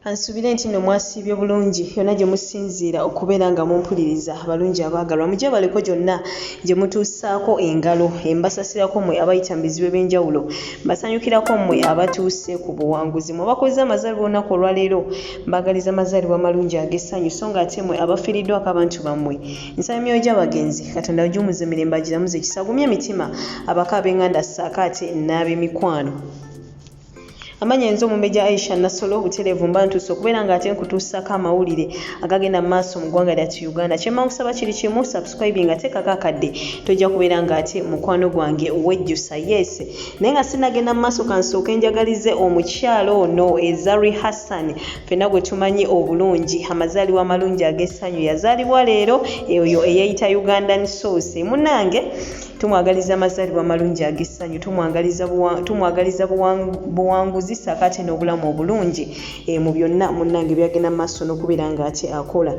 Kansuubire nti nno mwasiibye bulungi yonna gye musinziira okubeera nga mumpuliriza abalungi abaagalwa mugyebaleko gyonna gye mutuusaako engalo embasasirako mmwe abayita mu bizibu eby'enjawulo mbasanyukirako mmwe abatuuse ku buwanguzi mwe abakozze amazaalibwa olunaku olwaleero mbaagaliza mazaalibwa amalungi ag'essanyu so nga ate mmwe abafiiriddwako abantu bammwe nsaba emyoyo gy'abagenzi Katonda agiwummuze mirembe agiramuze ekisa agumye emitima abako ab'enganda ssaako ate n'ab'emikwano. Amanya nze Omumbejja Aisha Nassolo butereevu mba ntuuse okubeera nga ate nkutuusaako amawulire agagenda mu maaso mu ggwanga lyattu Uganda. Kye mba nkusaba kiri kimu, subscribing teekako akadde tojja kubeera nga ate mukwano gwange wejjusa. Yes, naye nga sinnagenda mu maaso kansooke njagalize omukyala ono Zari Hassan ffenna gwe tumanyi obulungi amazaalibwa amalungi ag'essanyu. Yazaalibwa leero oyo eyeeyita Ugandan Source. Munnange Tumwagaliza amazaalibwa amalungi ag'essanyu, tumwagaliza tumwagaliza buwanguzi ssaako ate n'obulamu obulungi eh, mu byonna munnange byagenda mu maaso n'okubeera ng'ate akola.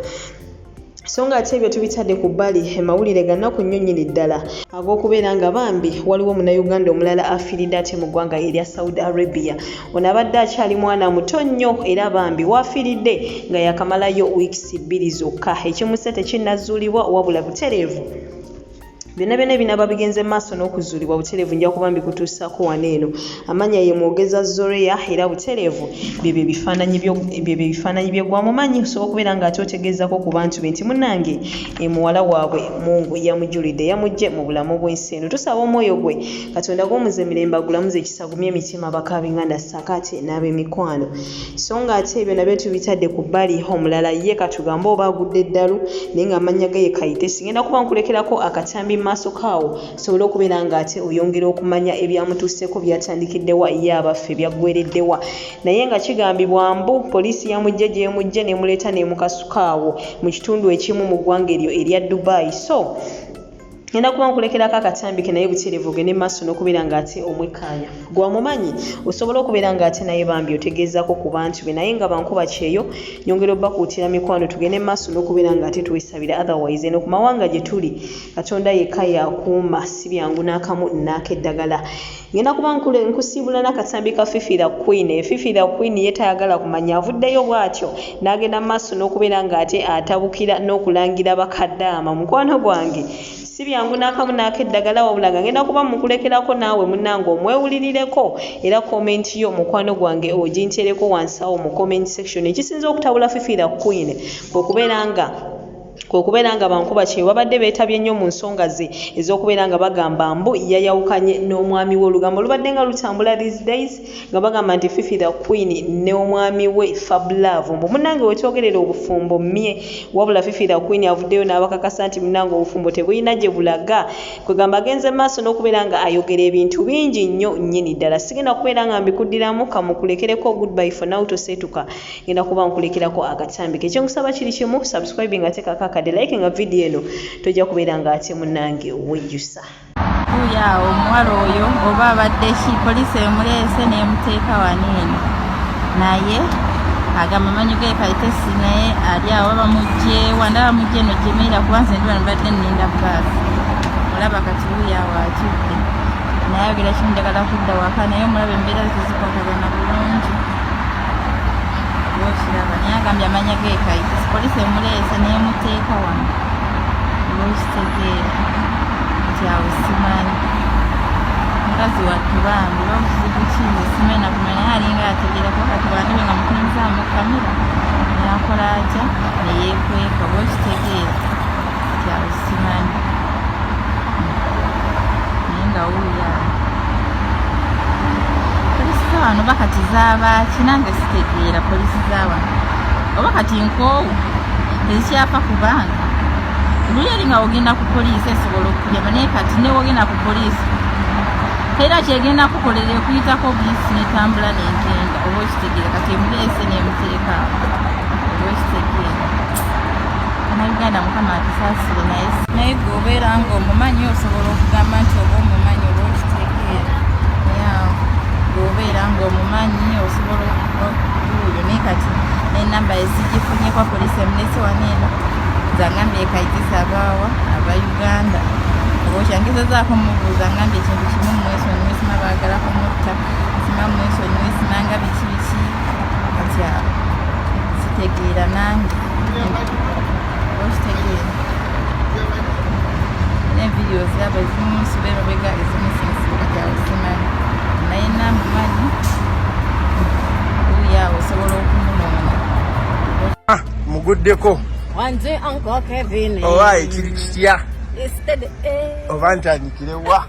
So nga ate ebyo tubitadde ku bbali, mawulire ga nnaku nnyo nnyini ddala ag'okubeera nga bambi waliwo Munnayuganda omulala afiiridde ate mu ggwanga erya Saudi Arabia. Ono abadde akyali mwana muto nnyo era bambi w'afiiridde nga yaakamalayo wiikisi bbiri zokka. Ekimusse tekinnazuulibwa wabula butereevu. Byonna byonna ebinaaba bigenze mu maaso n'okuzuulibwa butereevu nja kuba mbikutuusaako wano eno. Amannya ye Mwogeza Zorea era butereevu byebyo ebifaananyi byo byebyo ebifaananyi bye gwamumanyi osobola okubeera ng'ate otegeezaako ku bantu be nti munnange e muwala waabwe Mungu yamujulidde yamuggye mu bulamu bw'ensi eno. Tusaba omwoyo gwe Katonda gw'omuze emirembe agulamuze ekisa agumye emitima abako ab'enganda ssaako ate n'ab'emikwano. So nga ate ebyo nabyo tubitadde ku bbali, omulala ye katugambe oba agudde ddalu naye nga amannya ge ye Kayitesi. Ngenda kuba nkulekerako akatambi mu maaso ko awo osobole okubeera nga ate oyongera okumanya ebyamutuuseeko byatandikidde wa ye abaffe byaggweredde wa. Naye nga kigambibwa mbu poliisi yamuggye gy'emuggye n'emuleeta n'emukasuka awo mu kitundu ekimu mu ggwanga eryo erya Dubai. So. Ngenda kuba nkulekerako akatambi ke naye butereevu ogende maaso n'okubeera ng'ate omwekkaanya. Gwe amumanyi osobola okubeera ng'ate naye bambi otegeezaako ku bantu be naye nga bankuba kyeyo nyongera obbakuutira mikwano tugende maaso n'okubeera ng'ate twesabira otherwise eno ku mawanga gye tuli Katonda yekka y'akuuma si byangu n'akamu n'akeddagala. Ngenda kuba nkusiibula n'akatambi ka Fifi da Queen. Fifi da Queen ye tayagala kumanya avuddeyo bw'atyo n'agenda mu maaso n'okubeera ng'ate atabukira n'okulangira bakadaama. Mukwano gwange si byangu n'akamu n'akeddagala wabula nga ngenda kuba mukulekerako naawe munnange omwewulirireko era comment yo mukwano gwange oginteereko wansi awo mu comment section. Ekisinze okutabula Fifi da Queen kwe kubeera nga Kwe kubeera nga bankuba kyeyo babadde beetabye nnyo mu nsonga ze ez'okubeera nga bagamba mbu yayawukanye n'omwami we. Olugambo lubadde nga lutambula these days nga bagamba nti Fifi the Queen n'omwami we Fab Love mbu munnange we twogerera obufumbo mmye wabula Fifi the Queen avuddeyo n'abakakasa nti munnange obufumbo tebulina gye bulaga. Kwegamba agenze maaso n'okubeera nga ayogera ebintu bingi nnyo nnyini ddala. Sigenda kubeera nga mbikuddiramu kamukulekereko goodbye for now toseetuka. Ngenda kuba nkulekerako akatambi ke. Kyenkusaba kiri kimu, subscribing ate kako akadde, like nga video eno tojja kubeera nga ate munange wejjusa. Wuuyo awo omuwala oyo oba abadde ki poliisi emuleese n'emuteeka wano eno naye agamba amanyo ge kayitesi naye ali awo bamugyewa ndaba mugye eno gyemeera kuba nze ndi wano mbadde nninda baasi olaba kati wuuyo awo atudde naye ayogera kimu njagala kudda waka naye omulaba embeera tezikwatagana bulungi Okiraba naye agambye amanya ge kayitesi poliisi emuleese n'emuteeka wano olwokitegeera nti awo simanyi mukazi wattu bambi oba buzibu ki nze simanyi nakumanya naye alinga ategeera kuba kati bwandabye nga mutunuza mu kamera nakola atya neyekweka oba okitegeera nti awo simanyi naye nga wuuyo awo polisi zawano oba kati zabaaki nange sitegeera polisi zawano oba kati nkoowu tezikyafa kubanga luli eri nga ogenda ku poliisi esobola okuyamba naye kati newogenda ku poliisi era kyegenda kukolera ekuyitako buyisi netambula negenda oba okitegeera kati emuleese nemuteeka oba okitegeera Bannayuganda mukama atusaasire naye naye gwe obeera nga omumanyi osobola okugamba nti oba omumanyi oba okitegeera naye awo gwe obeera nga omumanyi osobola okuuyo naye kati nenamba esigifunye kwa poliisi emulese wano eno zangambye ekaitisa abaawa aba uganda oba okyangezezaako mubuuza ngambye ekintu kimu mwesonyiwe sima baagala kumutta sima mwesonyiwe simanga biki biki kati awo. Sitegeera nange, okitegeera? Ne vidiyo ziraba ezimu nsiba emabega, ezimu sinsiba. Kati awo simanyi, naye namumanyi wuyo awo osobola okumunoonya. Ah, muguddeko. Wanje, Uncle Kevin. Owaaye, kiri kitya? Instead, eh. Oba ntandikire wa?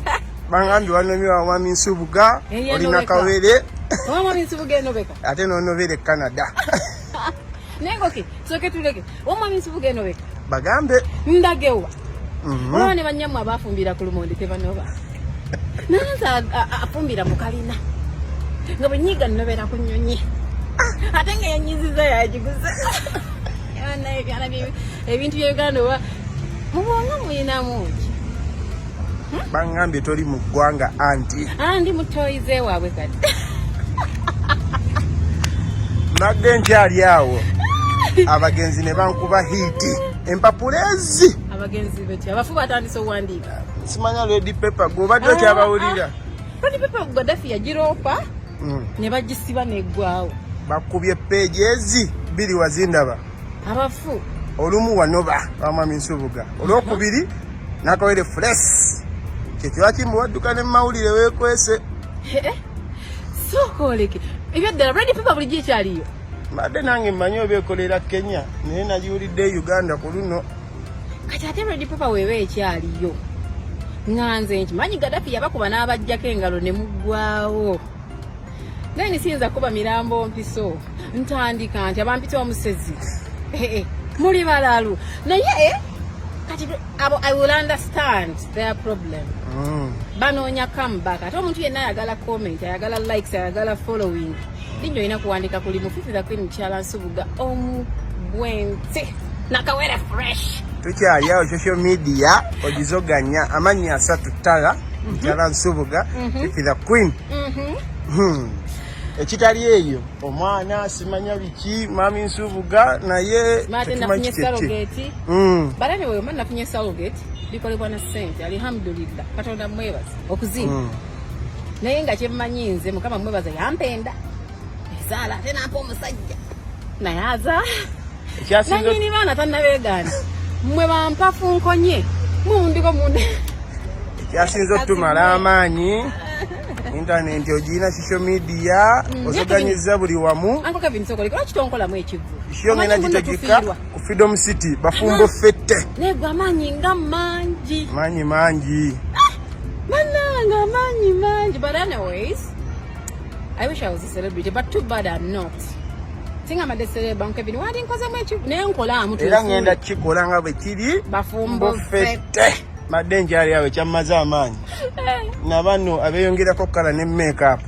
Bangambye wanomye wa Mwami Nsubuga. Eh, olina yanobeka. kawere. Oba Mwami Nsubuga enobeka. Ate nonobera e Canada. Naye ngoki, tusooke tuleke. Oba Mwami Nsubuga enobeka. Bagambe. Ndagewa. Olaba ne bannyammwe abafumbira ku lumonde tebanoba. Nanze afumbira mu kalina. Nga bwe nyiga nnobera ku nnyonyi. Ate nga yanyiziza yagiguze. Naye byana ebintu bya Uganda oba mu bwongo muyinamu ki? Bangambye toli mu ggwanga anti. Ah, ndi mutoyize waabwe kati. Mbadde nkyali awo, abagenzi ne bankuba hit empapula ezi. Abagenzi beki? Abafu batandise owandiika. Simanya red pepper gwe obadde okyabawulira. Red pepper Gaddafi yagiroopa ne bagisiba neggwawo. Bakubye peegi ezi bbiri, wazindaba? Abafu. Olumu wanoba bamwami Nsubuga, olwokubiri nakawere fresh, kyekyo muwadduka ne mawulire weekwese. Sooka oleke, ebyaddala red pepper bulijjo ekyaliyo. Mbadde nange mmanyi oba ekolera Kenya, naye nagiwulidde e Uganda ku luno. Kati ate red pepper weeba ekyaliyo, nga nze nkimanyi Gaddafi yabakuba n'abajjako engalo ne muggwawo, naye nisiyinza kuba mirambo mpiso ntandika nti abampita omusezi. Eh, eh, muli balalu. Naye kati abo I will understand their problem. Banoonya comeback. Ate omuntu yenna ayagala comment, ayagala likes, ayagala following, linnya olina kuwandika kuli mu Fifi the Queen, Mukyala Nsubuga omubwente nakawere fresh. Tukyali awo, social media ogizoganya amannya asatu ttala: Mukyala Nsubuga, Fifi the Queen. Ekitali eyo omwana simanya biki Mami Nsubuga, naye mate tetumanyi nafunye kiki. surrogate. But anyway, mba nafunye surrogate, bikolebwa na ssente. Alhamdulillah, Katonda mwebaza okuzimba. Naye nga kyemmanyi nze, Mukama mwebaza yampenda ezaala, ate nampa omusajja naye azaala. Ekyasinze Nanyini baana tannabeegaana. Mmwe bampafu nkonye mundiko munde. Ekyasinze otumala amaanyi, intaneti ogirina, social media ozoganyiza buli wamu. Uncle Kevin, sokoleka, lwaki tonkolamu ekivu? Show ngenda Omanyi muno gitegeka tufiirwa. ku Freedom City, bafumbo fette. Naye gwe amaanyi nga mangi. Maanyi mangi. Mananga amaanyi mangi. But anyways, I wish I was a celebrity, but too bad I'm not. Singa mbadde celeb, Uncle Kevin, wandi nkozemu ekivu naye nkolamu. Era ngenda kikola nga bwe kiri. Bafumbo fette. Madde nkyali awo, ekyammaze amaanyi, nabano abeeyongerako kala ne makeup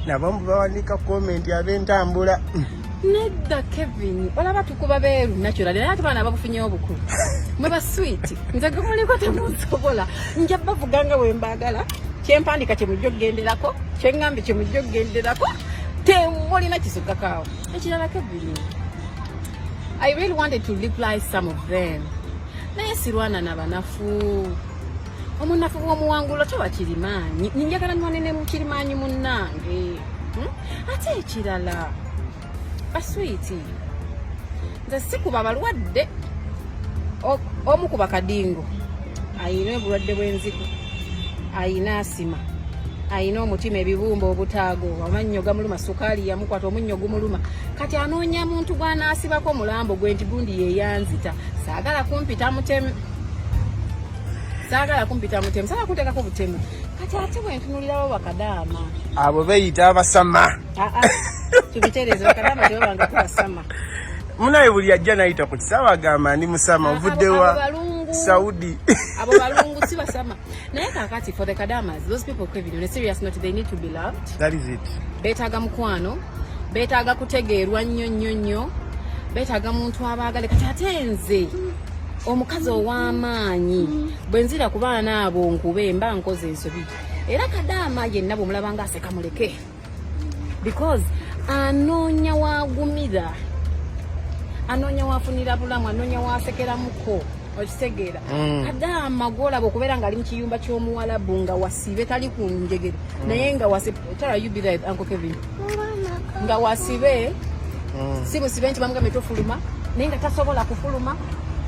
nabo mbu bawanika comment ab'entambula. Nedda Kevin, olaba tukuba beeru natural, naye ate baana babufunye obukulu. Mwe ba sweet, nze gwe muliko temunsobola. Nja bavuga nga bwe mbaagala. Kyempandika kyemujja okugenderako, kyeŋŋambye kyemujja okugenderako, temulina kisukkako awo. Ekirala Kevin, I really wanted to reply some of them, naye sirwana na banafu. Omunafu bw'omuwangula toba kirimaanyi. Njagala nwane ne mukirimaanyi munnange. Ate ekirala, basweet, nze sikuba balwadde. Omu ku bakadingo ayina obulwadde bw'enziku, ayina asima, ayina omutima, ebibumba, obutaago, amannyo gamuluma, sukaali yamukwata, omunnyo gumuluma. Kati anoonya muntu gw'anaasibako omulambo gwe nti gundi yeyanzita. Saagala kumpita mutemu, saagala kumpita mutemu, saagala kunteekako butemu. Kati ate bwe ntunulirawo bakadaama Abo beeyita abasama. Ah, ah, tubitereeze, bakadaama tebabanga kubasama. Munaye buli ajja nayita ku kisaawe agamba ndi musama. Ah, Ovuddewa? abo balungu. Saudi. Abo balungu, si basama. Naye kakati for the kadamas, those people, Kevin, on a serious note, they need to be loved. That is it. Beetaaga mukwano, beetaaga kutegeerwa nnyo nnyo nnyo, beetaaga muntu abaagale. Kati ate nze omukazi ow'amaanyi, bwe nzira ku baana abo nkube, mba nkoze ensobi. Era kadaama yenna bw'omulaba nga aseka, muleke, because anoonya waagumira, anoonya waafunira bulamu, anoonya waasekeramuko, okitegeera? Kadaama gwolaba okubeera ng'ali mu kiyumba ky'omuwalabu nga wasibe, tali ku njegere, naye nga wasibe. Tara, you be there, Uncle Kevin, nga wasibe. Si musibe nti bamugambye tofuluma, naye nga tasobola kufuluma,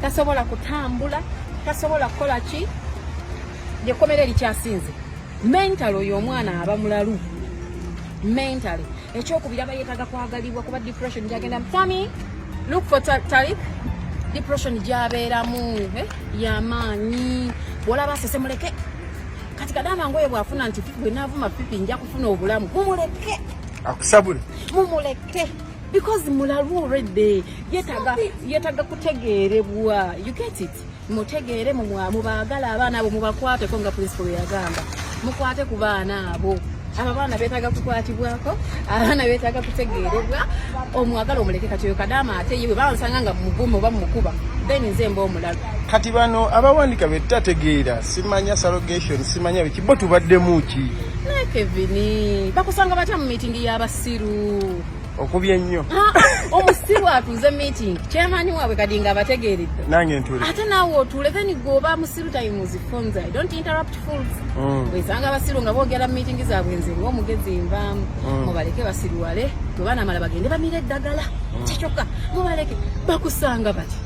tasobola kutambula, tasobola kukola ki. Lyekkomera erikyasinze mental. Oyo omwana aba mulalu mentally. Ekyokubiri, aba yeetaaga kwagalibwa, kuba depression gyagenda. Tami, look for Tariq. Depression gyabeeramu, eh, yamaanyi. Bwolaba asese, muleke. Kati kadama ngoye bwafuna nti Fifi, bwe naavuma Fifi nja kufuna obulamu, mumuleke. Akusabule. Mumuleke, because mulalu already. Yeetaaga kutegeerebwa, you get it? Mutegeere, mubaagala abaana abo, mubakwateko nga principal yagamba, mukwate ku baana abo. Abo abaana beetaaga kukwatibwako, abaana beetaaga kutegeerebwa. Omwagala omuleke. Kati oyo kadaama ate ye bwe bansanga nga mugumu oba mumukuba, then nze mba omulalu. Kati bano abawandika betutategeera, simanya surrogation, simanya biki, bo tubaddemu ki? Naye Kevin, bakusanga batya mu meeting y'abasiru? Okubye ennyo. Ah, omusiru atuuze meeting, chairman waabwe kadi nga abategeeredde. Nange ntule. Ate naawe otuule, then gwe musiru times phones. I don't interrupt fools. Bwesanga abasiru nga boogera mu meeting zaabwe, nze ng'omugezi nvaamu. Mubaleke basiruwale, bwe banamala bagende bamire eddagala. Kyekyokka, mubaleke. Bakusanga bati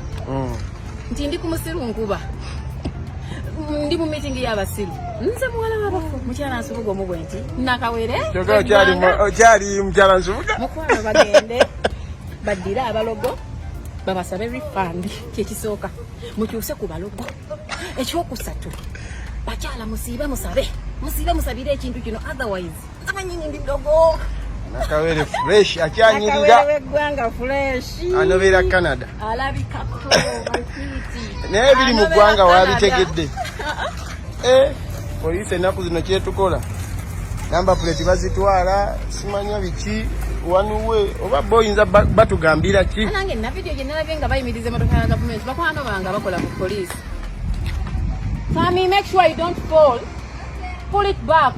nti ndi ku musiru nkuba, ndi mu meeting y'abasiru, nze muwala w'abafu, mukyala Nsubuga omu bwe nti nakawere. Kyokka okyali mukyala Nsubuga. Mukwano, bagende baddire abalogo babasabe refund, kyekisooka. Mukyuse ku balogo. Ekyokusatu, bakyala musiibe musabe, musiibe musabire ekintu kino, otherwise nze mwenyini ndi ddogo. Nakawere fresh akyanyirira. Nakawere w'eggwanga fresh. Anobeera Canada. Alabikako maswiti. Naye ebiri mu Anobeera ggwanga Canada. Wabitegedde. Eh, poliisi ennaku zino kyetukola, number plate bazitwala, simanya biki, wanuwe oba bo oyinza batugambira ki? Nange na video gye nalabye nga bayimiriza emotoka ya gavumenti, bakwano bange abakola ku poliisi. Sammy, make sure you don't fall. Pull it back,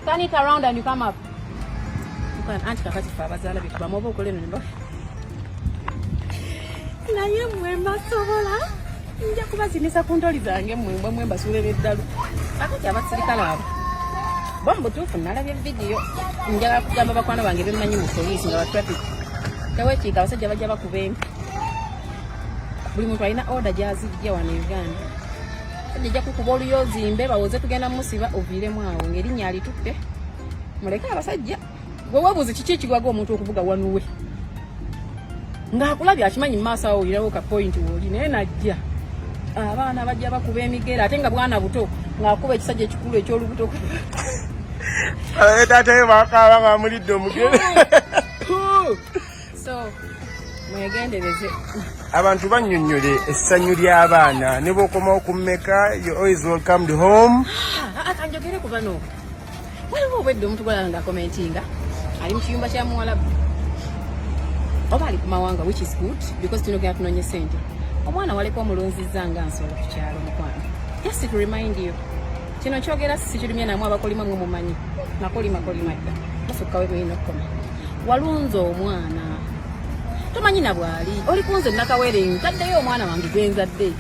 turn it around and you come up. Mukwano, anti kakati fe abazaala byetubamu oba okola eno nemba naye mmwe mbasobola, nja kubazinisa ku ntoli zange mmwe mbwe mwe mbasuula ebeddalu. Kakati abasirikale abo bo mu butuufu nalabye vidiyo. Njagala kugamba bakwano bange bemmanyi mu poliisi nga ba traffic, tewekiika, abasajja bajja bakuba empi. Buli muntu alina order gyazijja wano e Uganda. Sajja ajja kukuba oluyozimbe, bawoze tugenda musiba, oviiremu awo ng'erinnya alitutte. Muleke abasajja. Gwe weebuuze kiki ekigwaga omuntu okuvuga wanuwe ng'akulabye, akimanyi mu maaso awo oyirawo ka point wooli, naye najja abaana bajja bakuba emigere, ate nga bwana buto ng'akuba ekisajja ekikulu eky'olubuto. Taata we bakaaba nga bamulidde omugere. So mwegendereze. Abantu bannyonnyole essanyu ly'abaana ne bw'okomawo ku mmeka, you always welcomed home. Ah, kanjogere ku bano. Waliwo obwedde omuntu gwalaba nga commentinga ali mu kiyumba kya muwalabu oba ali ku mawanga, which is good because tunogera tunonye sente. Omwana waleka omulunzizza nga nsolo ku kyalo. Mukwano, just to remind you, kino kyogera sikirumye namwe abakolima, mwe mumanyi nakolima kolima dda, musukka we mulina okukoma. Walunze omwana, tomanyi na bwali oli kunze nakawere, ntaddeyo omwana wange gwenzadde.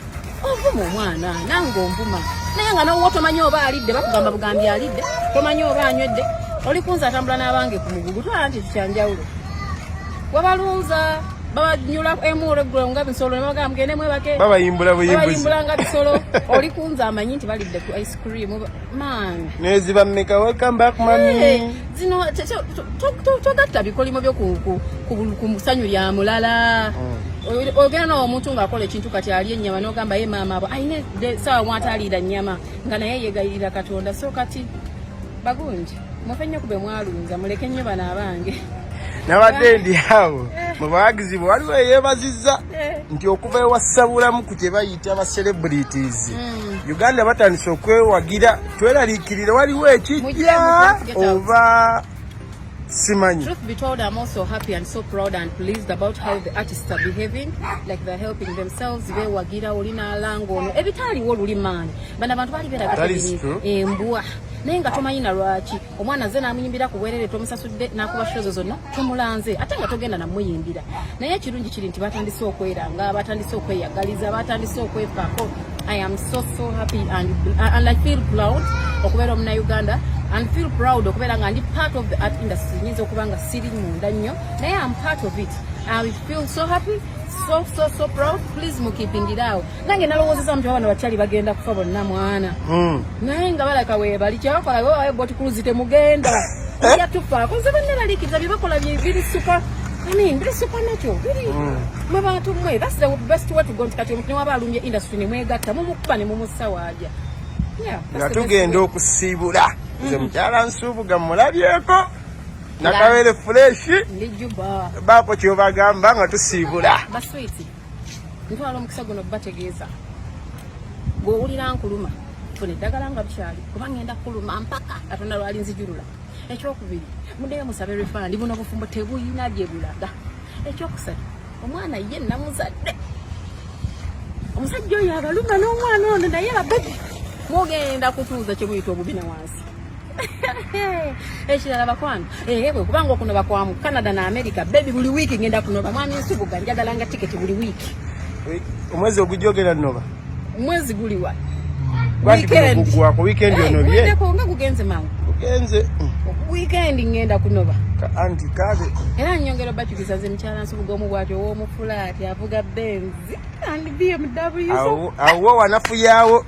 Ovuma omwana nange onvuma, naye nga nowo tomanyi oba alidde, bakugamba bugambi alidde, tomanyi oba anywedde. Oli kunze atambula n'abange ku mugugu, twala nti tukyanjawulo. Wabalunza, babanyula emu olweggulo nga bisolo, ne bagamba mugende mwebake. Babayimbula buyimbuzi. Babayimbula nga bisolo. Oli kunze amanyi nti balidde ku ice cream, man. Neziba mmeka, welcome back mami. Hey, zino togatta bikolimo byo ku musanyu lya mulala. Ogenda nawo omuntu ng'akola ekintu, kati ali ennyama n'ogamba ye maama abo ayina saawa mwataliira nnyama, nga naye yegayirira Katonda. So kati bagungi mufe nnyo ku be mwalunza, muleke nnyo bano abange. Nabadde ndi awo mu bawagizi bwe, waliwo eyeebazizza nti okuva ewa Sabulamu ku kye bayita ba celebrities, Uganda batandise okwewagira. Tweraliikirira waliwo ekijja Mujje, get out. oba simanyi. Truth be told, I'm also happy and so proud and pleased about how the artists are behaving, like they're helping themselves. Bewagira oli n'alanga ono ebitaaliwo luli maanyi. Bano abantu baali beeraga That is true. embwa, naye nga tomanyi na lwaki omwana ze n'amuyimbira ku bwerere, tomusasudde, n'akuba shozo zonna tomulanze, ate nga togenda namuyimbira. Naye ekirungi kiri nti batandise okweranga, batandise okweyagaliza, batandise okwefaako. I am so so happy and I feel proud okubeera omunauganda. And feel proud okubeera nga ndi part of the art industry. Nyinza okuba nga siri munda nnyo, naye am part of it. I feel so happy, so so so proud. Please mukipingiraawo. Nange nalowoozeza nti abana bakyali bagenda kufa bonna mwana. Naye nga balaka weebali kyebakola wewawe boat cruise temugenda ojja tufaako. Nze banneraliikiriza bye bakola biri super, I mean, biri supernatural, biri mwe bantu mwe. That's the best way to go, nti kati omuntu newaba alumbye industry ne mwegatta mumukuba ne mumussa waaja. Yeah, that's Nga the best tugenda way. okusiibula, nze mukyala Nsuubuga mulabyeko nakawere fresh. Ndi juba. Baako kyobagamba nga tusiibula. Baswiti, ntwala omukisa guno bategeeza bw'owulira nkuluma, funa eddagala nga bukyali, kuba ngenda kuluma mpaka Katonda lwali nzijulula. Ekyokubiri, muddeyo musabe refund, buno bufumbo tebuyina gye bulaga. Ekyokusatu, omwana ye namuzadde, omusajja oyo abaluma n'omwana ono, naye babebi mugenda kutuuza kyemuyita obubina wansi. Ekirala bakwano, bwe kubanga okunoba kwa mu Canada na America, baby, buli wiiki ngenda kunoba. Mwami Nsubuga, njagala nga tiketi buli wiiki. Omwezi ogujja ogenda noba? Mwezi guliwa? Lwaki guno guggwako weekend onobye? Guddeko nga gugenze mangu. Ugenze. Weekend ngenda kunoba. Ka anti kabe. Era nyongera obakyukiza, nze mukyala Nsubuga omu bwati ow'omufulaati avuga Benz and BMW. Awo awo wanafuyawo.